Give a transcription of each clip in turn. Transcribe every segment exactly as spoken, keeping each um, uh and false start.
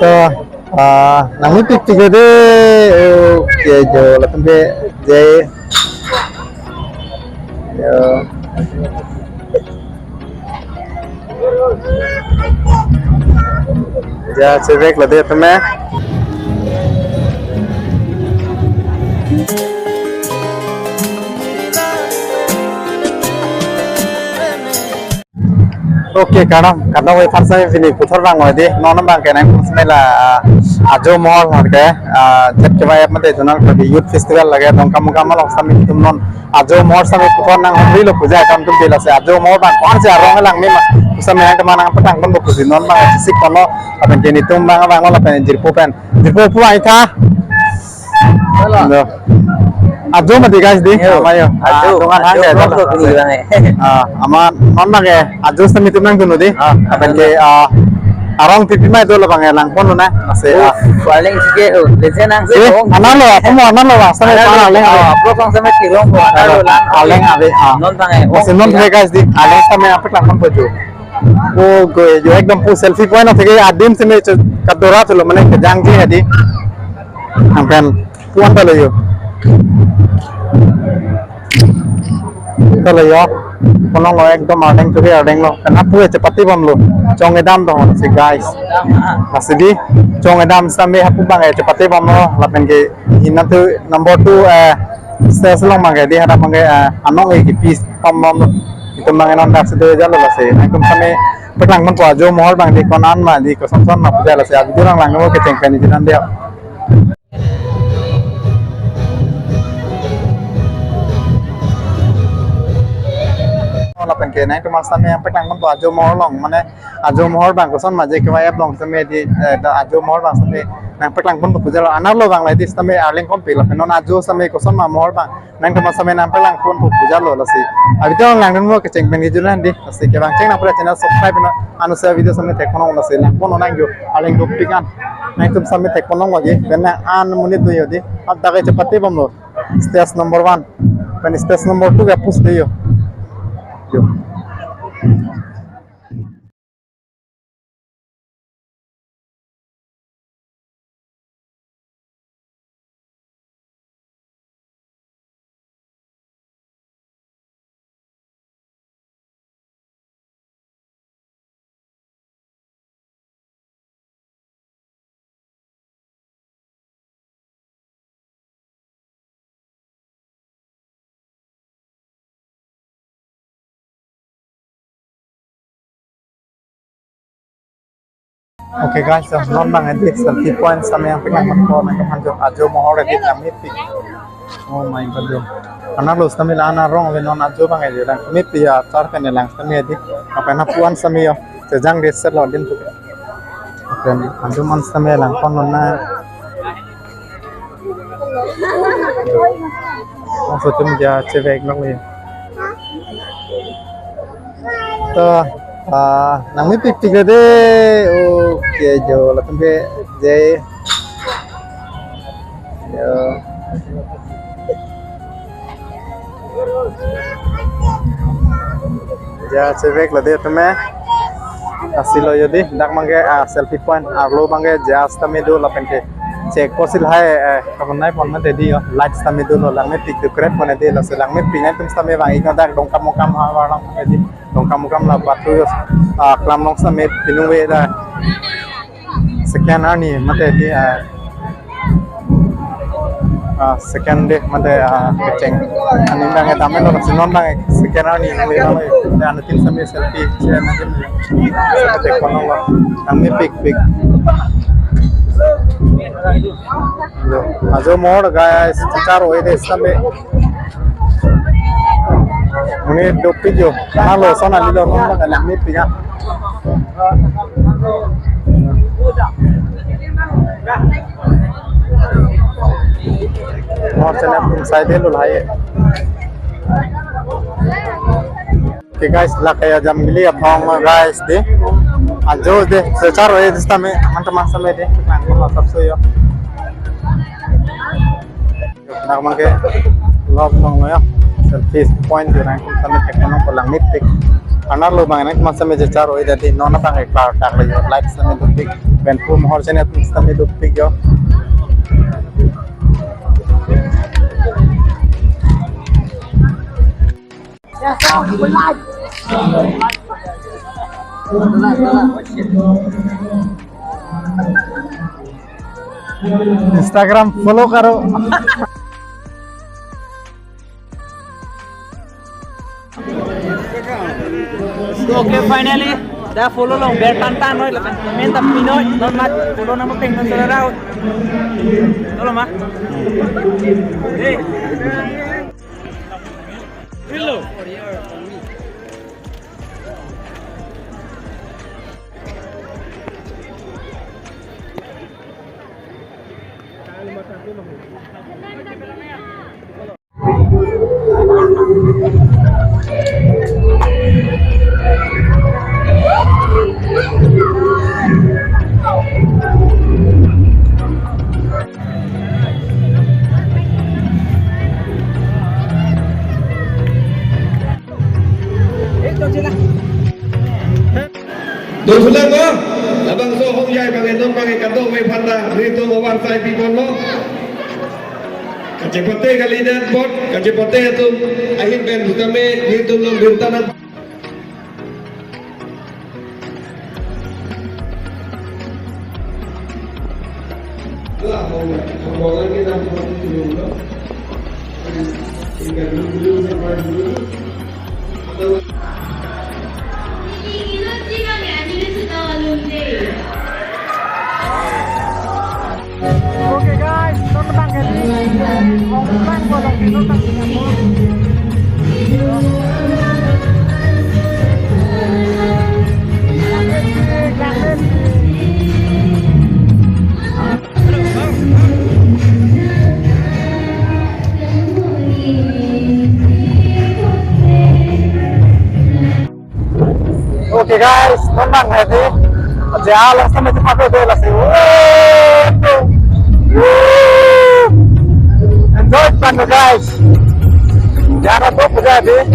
To, ah, nangmepik tik de, okay, jo, latum ke, je, jo. Ja, chevek lo de tame. Okay, kadam, kadam we phan sami pini puthot vang oi di, non abang ke nangtum sami la, ah, Ajo Mohor ke, ah, Z K Y F mate zonal ke youth festival lake Dongkamukam along sami tum non Ajo Mohor sami puthot nang hongri lo puja kam tum bila se Ajo Mohor bang ko-an si arong lang me ma. Sami nangtum nangpetang pon pusi non bang si kono lapen ke netum bang bang lapen jirpo pen. Jirpo pu ai tha. Halo. Ajo mati guys di. Yo. Ama yo. Ajo. Ah, dungan hang Ajo ya, vlog jalo. Ini bang eh. Ah, ama non bang eh. Ajo sami tum nangdun di. Ah, lapen ke, ah, arong pipi mai do labang eh lang pon na. Masi, oh, ah. Paling sige, oh. Lese nang si, oh. Anan lo, apa mo anan lo, sami anan lo, anan lo. Ah, apa kong sami tirong ko, anan lo lang. Aleng ave, ah. Non bang eh. Masi non bang guys di. Aleng sami apa lang pon pujo. Oh, gue, yo ekdom pu selfie point athe ke adim sami cho kadora tulo mane kejang je adi. Angkan puan ta lo yo. Ta lo yo. Kono lo ekdom ardeng tuke ardeng lo. Karena pu chepate bom lo. Chong edam dong si guys. Masi di chong edam sami hapu bang chepate bom lo. Lapen ke hinam tu number two, eh, stage along bang di hada bang, eh, anong eh kipi pom bom lo. Itum bang non dak si do jalo lasi. Nangtum sami peklang pon po Ajo Mohor bang di ko-an ma di koson son ma puja lasi. Video lang lang mo kecheng pen di nang dia. Lapen ke nangtum sami peklang pon po Ajo Mohor along mane Ajo Mohor bang koson ma Z K Y F along sami di, eh, da Ajo Mohor bang sami nangpeklang pon po puja lo anan lo bang la di sami arleng kompi lapen non Ajo sami koson ma Mohor bang nangtum sami nangpeklang pon po puja lo lasi. Abi to lang mo kecheng pen di julan di. Lasi kevang cheng nang pura channel subscribe no. Anu sa video sami thek kono lasi lang pon nang yo. Aleng dopik an. Nangtum sami thek kono lagi. Pen nang an monit do yo di. Ap dak chepate bom lo. Stage number one. Pen stage number two ke pus de yo. Yo. Okay guys, so non bang edi selfie point sami nangpeklang pon po nangtum aphan jo Ajo Mohor edi nangmepik. Oh my God, jo. Anan lo sami la anan arong ave non Ajo bang edi nangmepik ya char pen lang sami edi. Apa na puan sami yo. Sejang de set lo din tu. Pen antum an sami lang pon non na. Oh, so tum ja chevek nok ni. To, ah, nangmepik tik de. Okay, jo, latum ke, je. Jo. Ja, chevek lo de tame. Lasi lo yo di, dak bang ke, ah, selfie point, arlo bang ke, ja sitame do lapen ke. Chek ko si lahai, eh, kamunai pon mate di yo, light sitame do lo, langmepik do krep pon di, lasi langmepik nangtum sitame bang ik non dak Dongkamukam ha warlang mate di, Dongkamukam la batu yo, ah, klam long sitame pinung ve da. Second arni mate di, ah, ah, second day mate, ah, kecheng. Aning bang dam lo si non bang second arni nang le nang le. Anu tin sami selfie share na tin. Mate kono lo. Nangmepik pik. Lo. Ajo Mohor guys, char oi de sami. Muni dopik yo. Halo, son ali lo, non bang nangmepik ya. Mohor channel tum sai de lo lahai. Okay guys, lake ajam gili apong guys di. Ajo de, sechar oi de sitame, teman-teman sami de. Nang ko masap so yo. Nak mangke vlog nong lo ya. Face point yo nangtum sitame theklong nangpo, langmepik. Arnam lo abang nangtum sitame je charo ida di non abang ke klar tak lo yo, like sitame dopik. Pen pu mohor channel atum sitame dopik yo. Instagram follow karo. So, okay, finally, dak follow long ber tan tan noi, lapen comment ta pi noi, non mat follow nangpeng non sera rau. Tolo ma. Hey. Hello. Dothulang mo, labangso ahongjai abang non abang kadokave aphan ta nelitum ovarsai pi ponlo. Kachepate kalidet bot, kachepate atum ahin pen sitame nelitum long birta nang. Okay guys, non abang ke di, ong plan ko dong di non abang ke di. Okay guys, non abang ke di. Aja alas sama cepat udah lah sih. Woo! Enjoy fun guys. Jangan lupa jadi.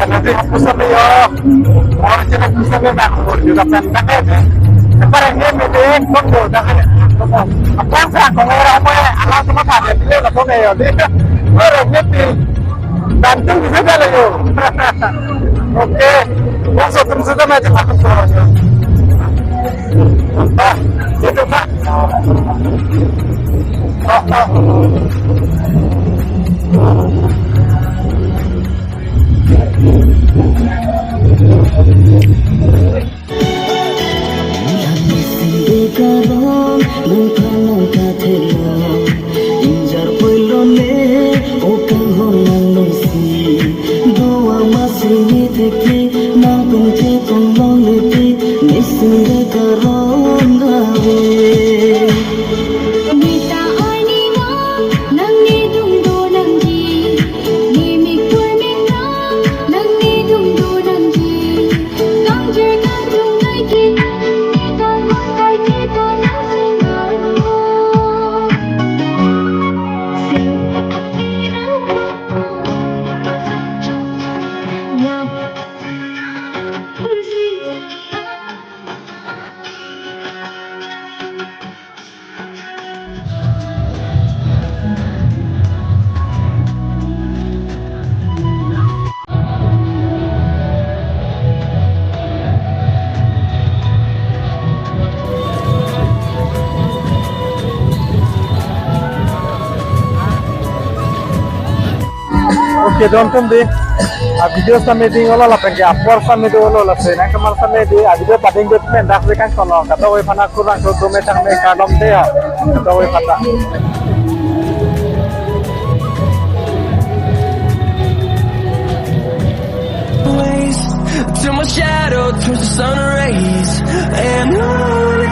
Nanti pusat yo. Orang jenis pusat yo nak juga pen pakai. Sekarang ini meeting kok udah kan. Apa yang saya kong orang apa ya? Alam semua pada dia lah kong ya. Dia orang meeting. Bantu bisa dah lah yo. Oke. Langsung terus kita aja masuk ke. Ah, itu Pak. Ah, ah. Nang sing de karong, nang pha nang kathe lo. Injar poi lo le, o kanghon nang long si. Dua masih ni theki, nangtum chetong long le ti, ni sing de karong ave. Mita oi ni no, nangni dungdo nangji. Ni mik pur mik no, nangni dungdo nangji. Kangjer kangtung kai kita, kita hon kai kita nang sing aro. Sing aro. Okay, don tum di. A video sitame ding olo lapen ke apor sitame do olo lapen nangkeman sitame di. A video pading dut men dak sekan kono. Kadokave aphan kurang so do me tang me kadom te ya. Kadokave aphan ta. Ways till my shadow turns to sun rays, and on